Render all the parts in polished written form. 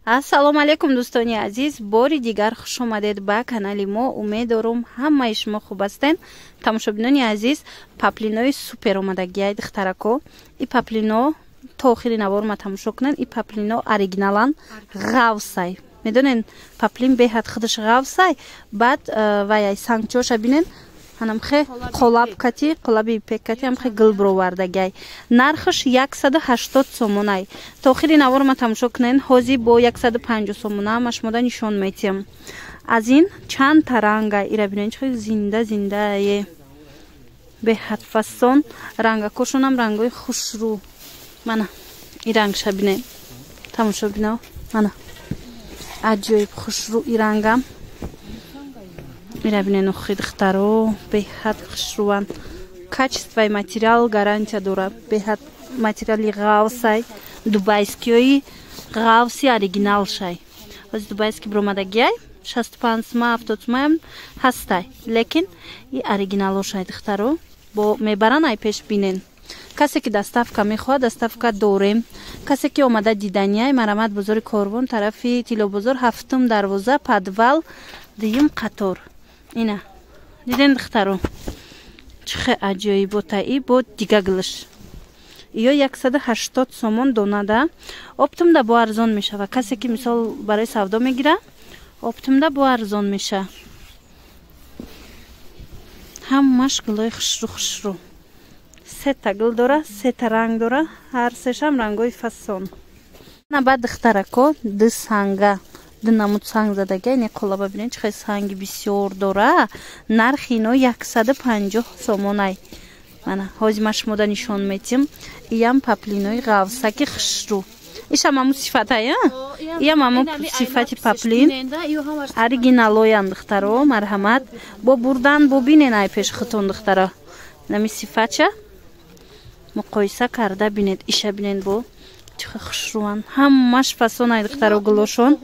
Ассалому алайкум, дӯстони азиз, бори дигар хуш омадед ба канали мо. Умед дорум, ҳамаи шумо хуб ҳастед. Тамошобинони азиз, паплинои супер омадагиай, духтарако. И паплино то охири навор ма тамошо кунед. И паплино оригиналан, ғавсай. Медонед, паплин беҳад худаш ғавсай, баъд ваяй сангчоша бинен, ҳанамхе қолаб кати, қолаби ипек кати, ҳамхе гул бировардагай. Нархаш 180 сомонай. То охири навор ма тамошо кунен. Ҳозир бо 150 сомона ма шумода нишон метиҳам. Аз ин чандта ранга, ира бинен, чӣ зинда зиндае, беҳад фасон. Рангакошонам рангои хушрӯ. Мана и рангша бинен, тамошо бино, мана аҷоиб хушрӯ и рангам. Ира бинен, охи, духтаро, беҳад хушрӯванд. Качествои материал гарантия дорад, беҳад материали ғавсай, дубайскиёи ғавси оригиналшай. Ҳозир дубайский биромадагиай, 65 сума, 70 сумаям ҳастай, лекин и оригиналошай, духтаро, бо мебаран ай пеш бинен. Касе ки доставка мехоҳад, доставка дорем. Касе ки омада диданиай, марамат, бозори Корвон, тарафи Тилобозор, ҳафтум дарвоза, подвал, дуюм қатор. Ина диден, духтаро, чӣ хе аҷоиботаи. Бо дига гилиш ё 180 сомон донада. Оптом да бо арзон мешава. Касе ки мисол барои савдо мегира, оптом да бо арзон меша. Ҳамаш гулои хушрӯ хушрӯ. Сета гул дора, сета ранг дора, ҳар сешам рангои фасон. На баъд, духтарако, ду санга, ду намуд санг задага. Ине қолаба бинед, чӣ хел санги бисёр дора. Нархи ино 150 сомонай. Мана ҳозир ма шумода нишон метиҳам. Иям паплинои ғавсаки хушрӯ. Ишам ҳамун сифатай, иям ҳамун сифати паплин, оригиналоян, духтаро. Марҳамат, бо бурдан, бо бинен ай пеши худтон, духтаро. Нами сифатша муқоиса карда бинед. Иша бинед, бо чӣ хушрӯан, ҳамаш фасонай, духтаро, гулошон.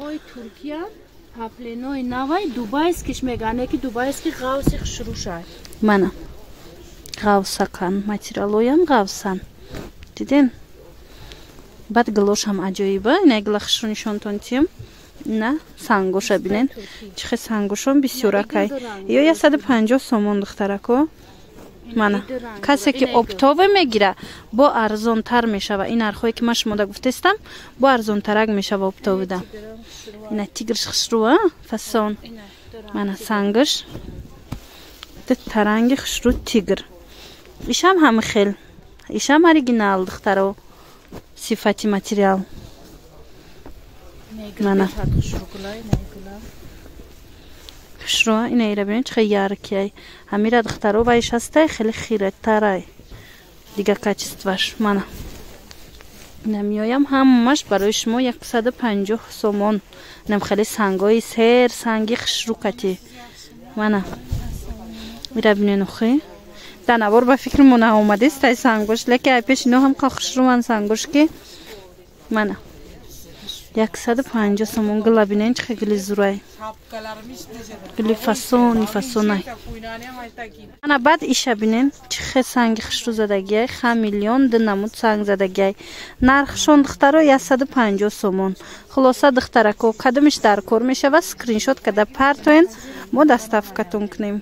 Паплинои навай, дубайскиш мегане, ки дубайски ғавси хушрӯшай. Мана ғавсакан, материалоям ғавсан, диден. Баъд гулошам аҷоиба. Ина гула хушрӯ нишонтон тиём. На сангоша бинен, чӣ хел сангошон бисёракай. Ё 150 сомон, духтарако. Мана касе ки оптовый мегира, бо арзонтар мешава. Ин нархҳое ки ман шумода гуфтестам, бо арзонтарак мешава оптовый да. Ина тигрш хушрӯ, фасон. Мана сангаш таранги хушрӯ, тигр. Ишам ҳами хел, ишам оригинал, духтаро, сифати материал. Мана хушрӯ, ина ира бинед, чӣ хел яркий ай. Ҳамира, духтаро, вайш ҳастай, хеле хиратарай, дига качестваш. Мана ина меоям, ҳамаш барои шумо 150 сомон. Инам хеле сангои сер санги хушрӯ кати. Мана ира бинен, охи, дар навор ба фикри мо наомадест ай сангош, лекин ай пеш ино ҳам хушрӯван сангош ки. Мана 150 сомон. Гула бинен, чӣ гули зурай, гули фасони фасонай. Ана баъд иша бинен, чӣ хел санги хушрӯ задагиай, хамелеон, ду намуд санг задагиай. Нархшон, духтаро, 150 сомон. Хулоса, духтарако, кадомиш дар кор мешава, скриншот када партоен, мо доставкатон кунем.